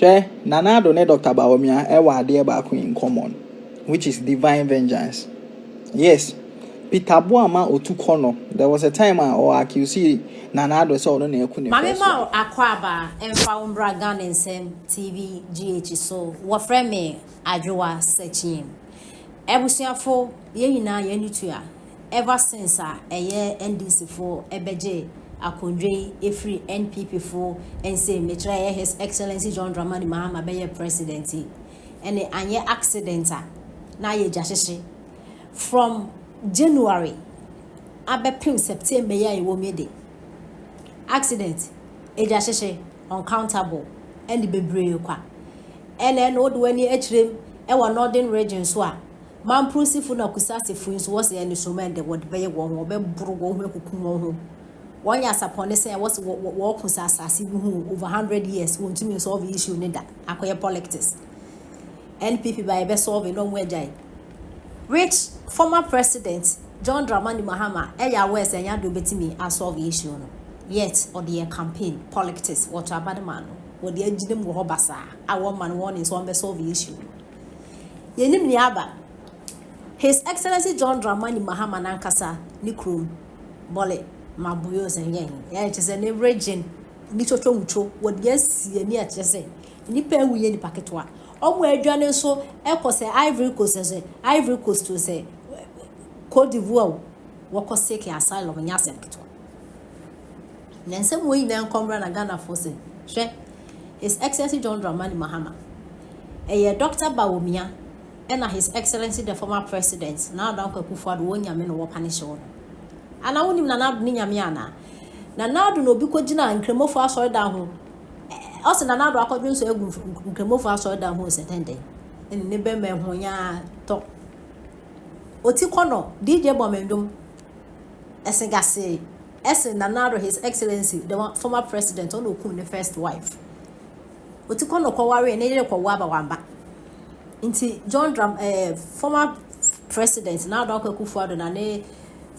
Hwɛ, Nana Addo ne Doctor Bawumia wɔ adeɛ baako in common, which is divine vengeance. Yes, Peter Boamah Otukono, there was a time a ɔ accuse Nana Addo sɛ ɔno na aku ne Maame first ma wife. Akwaaba mfa wo mbra Ghana Nsɛm TV GH so. Wɔfrɛ me Adwoa Sekyim. Abusuafo, yɛn nyinaa yɛn ani tua ever since a ɛyɛ NDC fo ɛbɛgye akonnwa yi efiri NPP fo nsam, mekyerɛ ɛyɛ His Excellency John Dramani Mahama bɛyɛ president yi, ɛne anyɛ accident a na ayɛ gya hyehye from January abɛpem September yi a ɛwɔ mu yi de, accident, egya hyehye uncountable ɛne bebree kwa. Ɛna wode w'ani akyerɛ mu ɛwɔ Northern Region so a, Mampurusifo na Kusasifo nso wɔsɛ ɛne so mɛ de wɔde bɛyɛ wɔn ho, wɔbɛboro wɔn ho, akukum wɔn ho. Wɔnyɛ asapɔne sɛ wɔsɛ wɔɔko sɛ asase bi ho over 100 years, wɔntumi nsolve issue ne da akɔyɛ politics. NPP ba yɛbɛ solve na ɔmo agyae, which former President John Dramani Mahama ɛyɛ aware sɛ ɛnyɛ ade obetumi asolve issue no, yet ɔde yɛ campaign politics. Wɔto aba ne ma no, wɔde agyina mu wɔ hɔ basaa a wɔma no wɔn ne nso wɔn bɛ solve issue no. Yɛnim nea aba. His Excellency John Dramani Mahama nankasa ne kurom Bole Mabuyo sɛ yɛn yɛn kyerɛ sɛ ne region ne twotwo nwutwo wɔde asi ani a kyerɛ sɛ nipa ewu yɛ nipa ketewa. Ɔmo adwane nso ɛkɔ sɛ Ivory Coast, sɛ Ivory Coast o, sɛ Cote d'Ivoire o, wɔkɔ seek asylum, nyɛ asɛm ketewa. Na nsɛm wɔ nyinaa nkɔmmra na Ghanafoɔ sɛ hwɛ, His Excellency John Dramani Mahama, ɛyɛ Dr Bawumia ɛna His Excellency the former President Nana Addo Akufo-Addo wɔn Nyame na wɔpa ne hyɛ wɔn ana. Wonim Nana Addo ne Nyame ana? Nana Addo na obi kɔgyina Nkramofo asɔredan ho, ɔsɛ Nana Addo akɔdwe nso agu Nkramofo asɔredan ho sɛ dɛndɛn ɛne ne bɛrima ɛho nyaa tɔ oti kɔnɔ DJ bɔmɛndwom ɛsɛ ɛsɛ Nana Addo, His Excellency the former President, ɔna okum ne first wife. Oti kɔnɔ kɔware ne yere kɔwɔ aba wamba. Nti John Dram former President Nana Addo Akufo-Addo na ne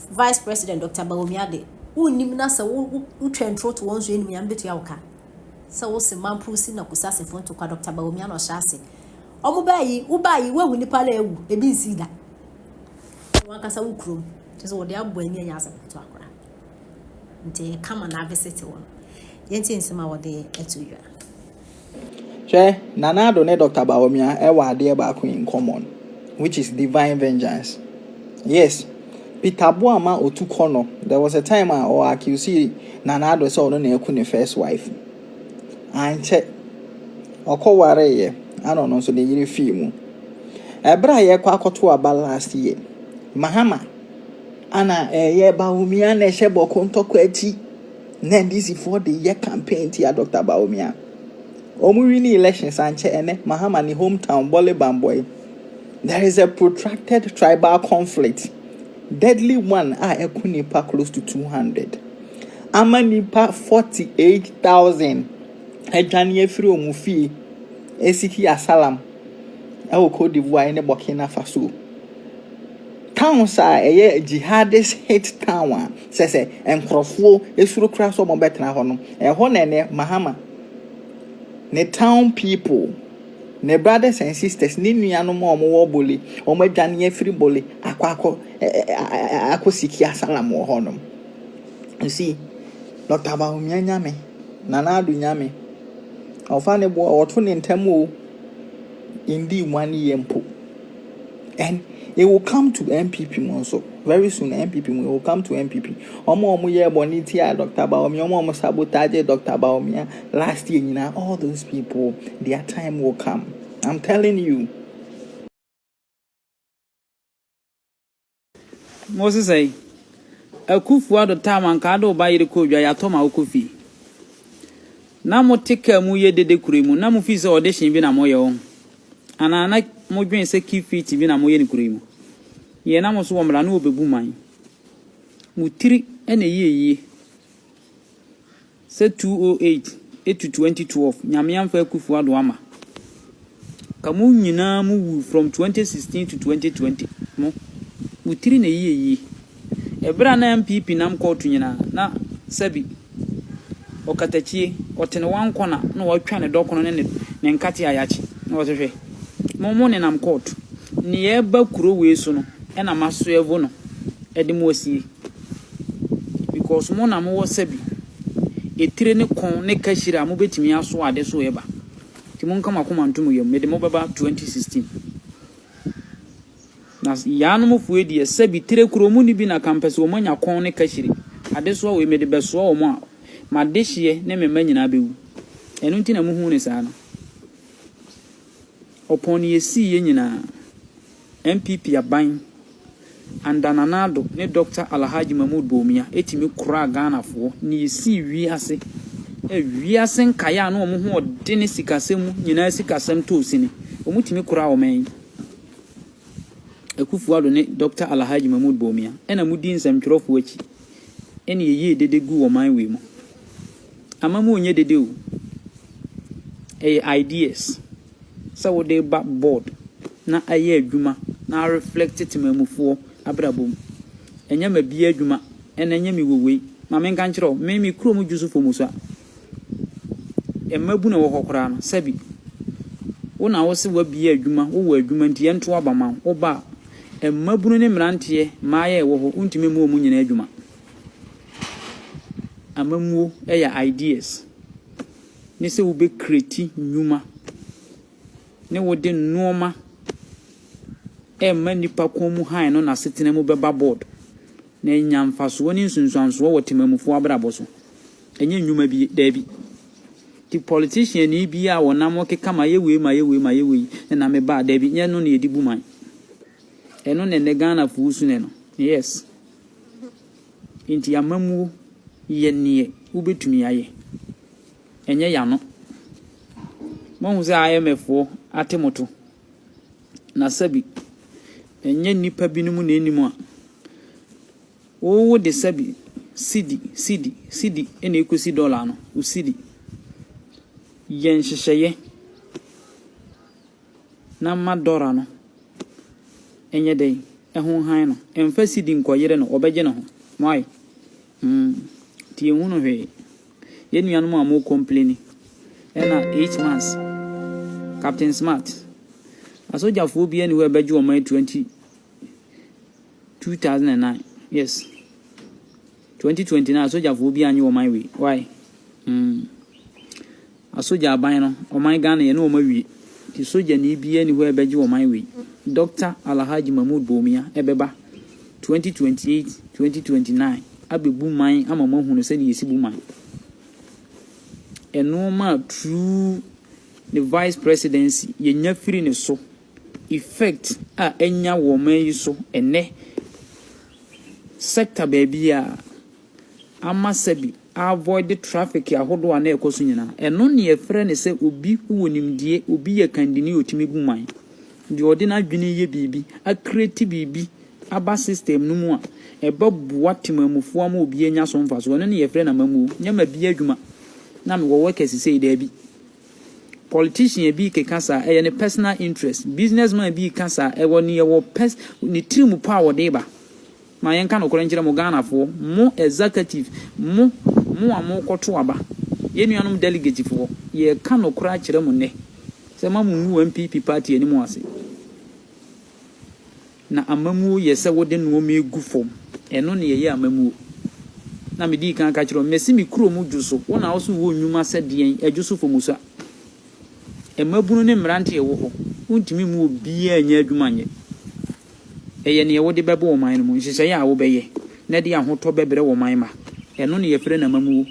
Vice President Dr Bawumia de wonnim na sɛ wotwa ntoro to wɔn so anim, Nyame bɛtua wo ka sɛ wo se Mamprusi na Kusasefo ntokwa. Dr Bawumia na ɔhyɛ ase ɔmo baa yi, wobaa yi, woahu nipa na ewu ebi nsi da wɔn ankasa wo kurom kyerɛ sɛ wɔde abɔ ani, anya asɛm ketewa koraa. Nti kama na avisit wɔn. Yɛnti nsɛm a wɔde ato dwa. Hwɛ, Nana Addo ne Dr Bawumia ɛwɔ adeɛ baako in common, which is divine vengeance. Yes, Peter Boamah Otukono, there was a time a ɔ accuse Nana Addo sɛ ɔno na aku ne first wife. Ankyɛ ɔkɔwareeɛ ana ɔno nso ne yere fii mu. Ɛberɛ a yɛkɔ akɔto aba last year, Mahama ana ɛyɛ Bawumia na ɛhyɛ Bawku ntɔkwa akyi na NDC foɔ de yɛ campaign tia Dr Bawumia. Wɔn win elections ankyɛ, ɛnɛ Mahama ne hometown Bole Bamboi, there is a protracted tribal conflict, deadly one a ɛko nipa close to 200, ama nipa 48,000 adwane afiri wɔn fie eseek asylum ɛwɔ Cote d'Ivoire ne Burkina Faso. Towns a ɛyɛ jihadist hit town a sɛ nkurɔfoɔ esuro kura sɛ wɔn bɛtena hɔ no, ɛhɔ na ɛnɛ Mahama ne town people, ne brothers and sisters, ne nuanom a wɔwɔ Bole, wɔn adwane afiri Bole akɔ seek asylum wɔ hɔnom. You see, Dr Bawumia Nyame, Nana Addo Nyame, ɔfa ne boɔ ɔto ne ntam o, ndi one year mpo, and it will come to NPP mu nso very soon. NPP mu, it will come to NPP. Ɔmo a ɔmo yɛ bɔnne tia Dr Bawumia, ɔmo a ɔmo sabotage Dr Bawumia last year nyinaa, all those people, their time will come, I'm telling you. Mo sesɛ Akufo Addo time anka ade wo ba yere kɔ odwa yɛatɔ ma wokɔ fie na mote kaa mu yɛ dede kuro mu na mofii sɛ audition bi na moyɛ wo anaa na modwen sɛ keep fit bi na moyɛ ne kuro yi mu yɛ na mo so wɔ mmara ne wɔbɛbu man mo tiri ɛna ɛyie yie sɛ 208 to 2012 Nyame amfa Akufo Addo ama ka mo nyinaa mo wu from 2016 to 2020. Mo tiri na ɛyie yie. Ɛberɛ a na NPP nam kɔɔto nyinaa na sɛbi ɔkatakyie ɔte ne one corner na watwa ne dɔkono ne ne Ne nkate a yɛakye. Na ɔse hwɛ, mo mo nenam court. Nea ɛba kuro wei so no ɛna masoɛvo no ɛde mo asie. Because mo na mowɔ sɛbi etire ne kɔn ne kahyire a mobɛtumi aso ade so ɛba. Nti monka mo akoma nto mo yam, mede mo bɛba 2016. Na yaanom foɔ deɛ sɛbi tire kuro mu ni bi na kampɛ sɛ wɔn anya kɔn ne kahyire. Adesoa wei mede bɛsoa wɔn a, m'adehyeɛ ne me mma nyinaa bɛwu. Ɛno nti na muhu ne saa no. Ɔpɔn ne yɛsii yɛ nyinaa, NPP aban under Nana Addo ne Dr. Alhaji Mahmood Bawumia ɛtumi koraa Ghanafoɔ ne yɛsii wiase. Wiase nkaeɛ a na wɔn ho ɔde ne sikasɛm mu nyinaa sikasɛm tɔɔ sini. Wɔn tumi koraa wɔn yi. Akufo Addo ne Dr. Alhaji Mahmood Bawumia ɛna mudi nsɛmtwerɛfoɔ akyi ɛna yɛyie dede gu ɔman wei mu. Amamu nyɛ dede o. Ɛyɛ ideas sɛ wode ba board na ayɛ adwuma na reflect temamufoɔ abrabɔ mu. Ɛnyɛ ma bia adwuma ɛna ɛnyɛ me wɔ wei. Ma menka nkyerɛ wo, me me kurom dwu so fam so a, mmabu na ɛwɔ hɔ koraa no, sɛbi wo na wo se woabie adwuma, wowɔ adwuma nti yɛnto aba ma wo. Woba a, mmabunu ne mmeranteɛ mmaayɛ a ɛwɔ hɔ, wontumi mmu wɔn nyinaa adwuma. Amammuo yɛ ideas ne sɛ wobɛcreate nnwuma ne wode nneɛma ɛmma nnipa kɔn mu hann no n'asetena mu bɛba board na anya mfasoɔ ne nsunsuansoɔ wɔ temamufoɔ abrabɔ so. Ɛnyɛ nnwuma bi, daabi. Nti politician ni bi a wɔnam keka ma yɛ wei, ma yɛ wei, ma yɛ wei ɛna meba a, daabi, nyɛ no na yɛde bu man. Ɛno na ɛnɛ Ghanafoɔ su ne no. Yes. Nti amammuo yɛ neɛ wobɛtumi ayɛ. Ɛnyɛ y'ano. Moahu sɛ IMF foɔ ate mo to. Na sɛbi, ɛnyɛ nnipa binom na ɛnim a, wo de sɛbi cedi, cedi, cedi ɛna ɛkɔsi dollar no, wo cedi. Yɛ nhyehyɛeɛ na ma dollar no ɛnyɛ dɛn, ɛho han no. Ɛmfa cedi nkɔyere no, ɔbɛgye ne ho. Why? Nti yɛnhu no hwee. Yɛn nuanom a mo complain ɛna 8 months, Captain Smart. Asogyafoɔ bi ani hɔ a ɛbɛgye ɔman 20 2009. Yes. 2029 asogyafoɔ bi anye ɔman wei. Why? Asogya aban no, ɔman Ghana yɛ ne wɔn awie. Nti sogyani bi ani hɔ a ɛbɛgye ɔman wei. Dr. Alhaji Mahmood Bawumia ɛbɛba 2028, 2029 abɛbu man ama mo ahunu sɛdeɛ yɛsi bu man. Ɛnoɔma a through the vice presidency yɛnya firi ne so, effect a ɛnya wɔ ɔman yi so ɛnɛ sector baabi a ama sɛbi avoid traffic ahodoɔ a na ɛkɔ so nyinaa. Ɛno ne yɛfrɛ ne sɛ obi wɔ nimdeɛ, obi yɛ kandini a ɔtumi bu man. Deɛ ɔde n'adwene yɛ biribi, acreate biribi aba system no mu a ɛbɛboa temamufoɔ ama obi anya so mfasoɔ. Ɛno ne yɛfrɛ no amammuo. Nyɛ ma bi adwuma na mewɔ workers sei, daabi. Politician bi keka saa, ɛyɛ ne personal interest. Businessman bi ka saa, ɛwɔ ne ɛwɔ pers ne tirim pa a wɔde ba. Ma yɛnka nokorɛ nkyerɛ mo Ghanafoɔ, mo executive, mo a mokɔto aba, yɛn nuanom delegatefoɔ, yɛka nokorɛ akyerɛ mo nnɛ sɛ ma mo ngu NPP party anim ase. Na amammuo yɛ sɛ wode nneɛma egu fam. Ɛno ne yɛyɛ amammuo. Na medii kan ka kyerɛ wo, mɛsi me kurom dwo so, wo na wo so wɔ nnwuma sɛ deɛn ɛdwo so fam sa. Mmabunu ne mmeranteɛ wɔ hɔ, wontumi mu obiara nyɛ adwuma nyɛ. Ɛyɛ neɛ wode bɛbɔ ɔman no mu, nhyehyɛeɛ a wobɛyɛ na de ahotɔ bɛbrɛ ɔman ma. Ɛno ne yɛfrɛ no amammuo.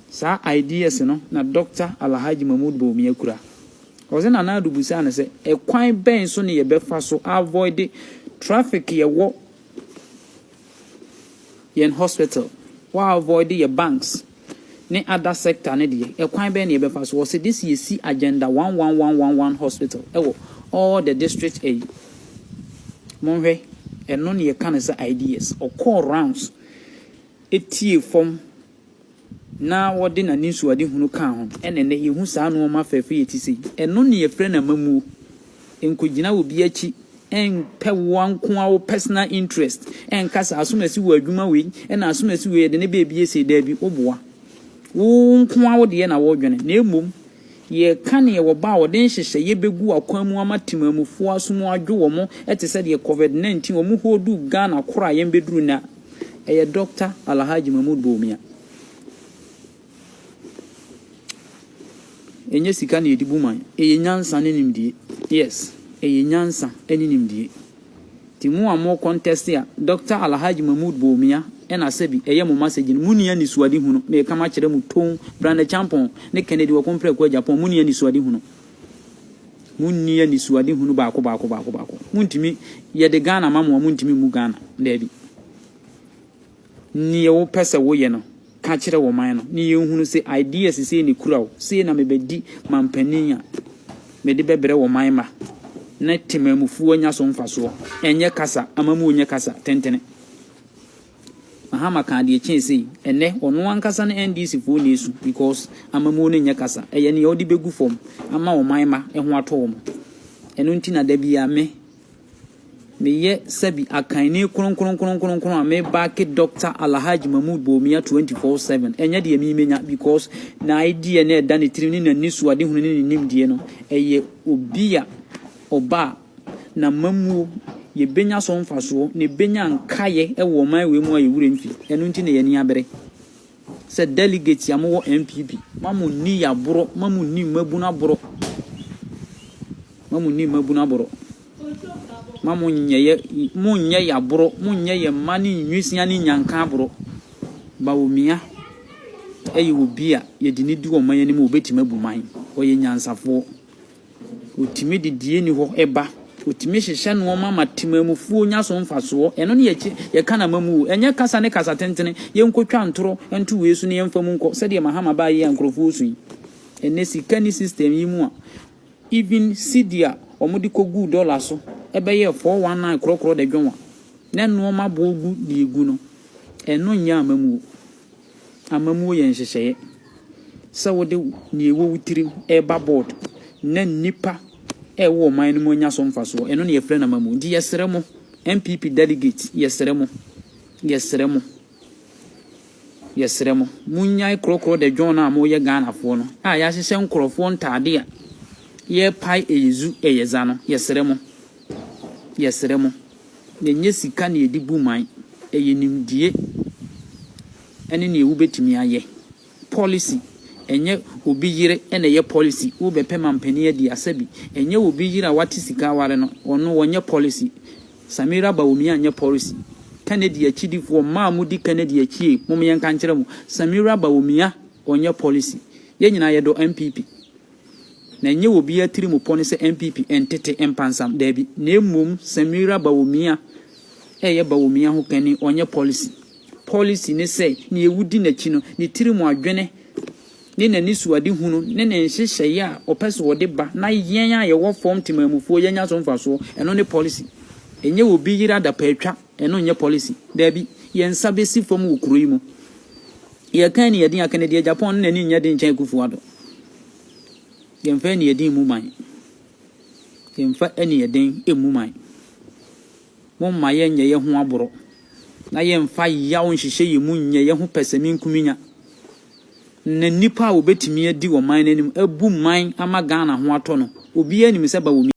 Saa ideas no na Dr. Alhaji Mahmood Bawumia kura. Ɔsɛ Nana Addo busaa no sɛ, ɛkwan bɛn so ne yɛbɛfa so avoid traffic yɛwɔ yɛn hospital, wa avoid yɛ banks ne other sector ne deɛ, ɛkwan bɛn ne yɛbɛfa so? Wɔsɛ this yɛsi agenda 11111 hospital ɛwɔ all the district ɛyi. Monhwɛ, ɛno ne yɛka no sɛ ideas. Ɔkɔɔ rounds, ɛtie fam na wɔde n'ani nsuadehunu kaa ho, ɛna ɛnɛ yɛhu saa nneɛma fɛɛfɛ yɛ ti sɛ ɛno ne yɛfrɛ no amammuo. Nkɔgyina obi akyi ɛmpɛ wo nko a wo personal interest, ɛnka sɛ asomasi wɔ adwuma wei ɛna asomasi wei yɛde ne baabi esi, daabi, woboa wo nko a wo deɛ na wɔdwene, na mmom Yɛreka neɛ wɔba a wɔde nhyehyɛeɛ bɛgu akwan mu ama temanmufoɔ aso mu adwo wɔn te sɛ deɛ Covid 19 wɔn holduu Ghana koro a yɛn bɛduru nnɛ a, ɛyɛ Doctor Alhaji Mahmood Bawumia. Ɛnyɛ sika na yɛde bu man, ɛyɛ nyansa ne nimdie. Yes, ɛyɛ nyansa ne nimdie. Nti mo a mo contest a, Doctor Alhaji Mahmood Bawumia ɛna sɛbi ɛyɛ mo message no, monni anisoadehunu, meka makyerɛ mo ton, Brandon Acheampong ne Kennedy Ɔko Mprɛko Agyapong, monni anisoadehunu. Monni anisoadehunu baako baako baako baako. Montumi, yɛde Ghana ma mo a, montumi mmu Ghana. Daabi. Neɛ wopɛ sɛ woyɛ no, ka kyerɛ wɔ man no, ne yɛnhunu sɛ ideas sei ne kura wo, sei na mebɛdi mampanin a mede bɛbrɛ wɔ man ma na temamufoɔ anya so mfasoɔ. Ɛnyɛ kasa, amamuo nyɛ kasa tentene. Mahama ka adeɛ kyɛn sei, ɛnɛ ɔno ankasa ne NDC foɔ na esu because amamuo no nyɛ kasa. Ɛyɛ nea ɔde bɛgu fam ama ɔman ma ɛho atɔ wɔn. Ɛno nti na da biara me meyɛ sɛbi akanni kronkronkronkron a mebaake Dr. Alhaji Mahmood Bawumia 24/7. Ɛnyɛ deɛ memenya because na idea na ɛda ne tirim ne n'ani so adehunu ne ne nimdeɛ no, ɛyɛ obi a ɔba a na mamuo yɛbɛnya so mfasoɔ na yɛbɛnya nkaeɛ wɔ ɔman wei mu a yɛwura mfi. Ɛno nti na yɛni abere sɛ delegate a mowɔ NPP, ma mo nni yɛaborɔ, ma mo nni mmabunu aborɔ, ma mo nni mmabunu aborɔ, ma mo nyɛ mo nyɛ yɛaborɔ, mo nyɛ yɛn mma ne nwisia ne nyanka aborɔ. Bawumia ɛyɛ obi a yɛde ne di ɔman anim a obɛtumi abu man. Ɔyɛ nyansafoɔ. Otumi de die ni hɔ ɛba. Otumi hyehyɛ nneɛma ma temamufoɔ nya so mfasoɔ. Ɛno ne yɛkyi yɛka na mamu o. Ɛnyɛ kasa ne kasa tentene. Yɛnkɔtwa ntorɔ nto wei so ne yɛmfa mu nkɔ sɛdeɛ Mahama baa yi a nkurɔfoɔ su yi. Ɛnɛ sika ne system yi mu a, even cedi a wɔde kɔguu dollar so ɛbɛyɛ 419 korɔkorɔ da dwɔn a na nneɛma boɔ gu deɛ egu no, ɛno nyɛ amamuo. Amamuo yɛ nhyehyɛeɛ sɛ wode nea ɛwɔ wo tirim ɛreba board na nnipa ɛwɔ ɔman no mu anya so mfasoɔ. Ɛno ne yɛfrɛ no amamuo. Nti yɛsrɛ mo, NPP delegate, yɛsrɛ mo, yɛsrɛ mo, yɛsrɛ mo, munnyae korɔkorɔ da dwɔn no a moyɛ Ghanafoɔ no a yɛahyehyɛ nkurɔfoɔ ntaade a yɛrepae ɛyɛ zu ɛyɛ za no. Yɛsrɛ mo, yɛsrɛ mo, yɛnyɛ sika na yɛde bu man, ɛyɛ nimdie ɛne nea wobɛtumi ayɛ policy. Ɛnyɛ obi yere ɛna ɛyɛ policy. Wobɛpɛ mampanin adi asɛbi, ɛnyɛ obi yere a wate sika aware no, ɔno wɔnyɛ policy. Samira Bawumia nyɛ policy. Kennedy akyidifoɔ, mmaa a modi Kennedy akyi, mom yɛnka nkyerɛ mo, Samira Bawumia ɔnyɛ policy. Yɛn nyinaa yɛdɔ NPP na ɛnyɛ obi atiri mu pɔ ne sɛ NPP ntete mpansam, daabi, na mmom Samira Bawumia ɛyɛ Bawumia ho kani, ɔnyɛ policy. Policy ne sɛ nea ewudi n'akyi no, ne tiri mu adwene ne n'ani so ade hunu ne ne nhyehyɛeɛ a ɔpɛ sɛ ɔde ba na yɛn a yɛwɔ fam temamufoɔ yɛnya so mfasoɔ. Ɛno ne policy. Ɛnyɛ obi yere adapa atwa, ɛno nyɛ policy, daabi. Yɛn nsa bɛsi fam wɔ kuro yi mu. Yɛka ne yɛden aka ne deɛ Japan no n'ani nyɛ den nkyɛn Akufo Addo. Yɛmfa ne yɛden mu man, yɛmfa ne yɛden mu man. Momma yɛnyɛ yɛn ho aborɔ na yɛmfa yaw nhyehyɛ yɛn mu nyɛ yɛn ho pɛsɛmenkominya na nnipa a wɔbɛtumi adi ɔman no anim abu man ama Ghana ho atɔ no, obiara nim sɛ Bawumia.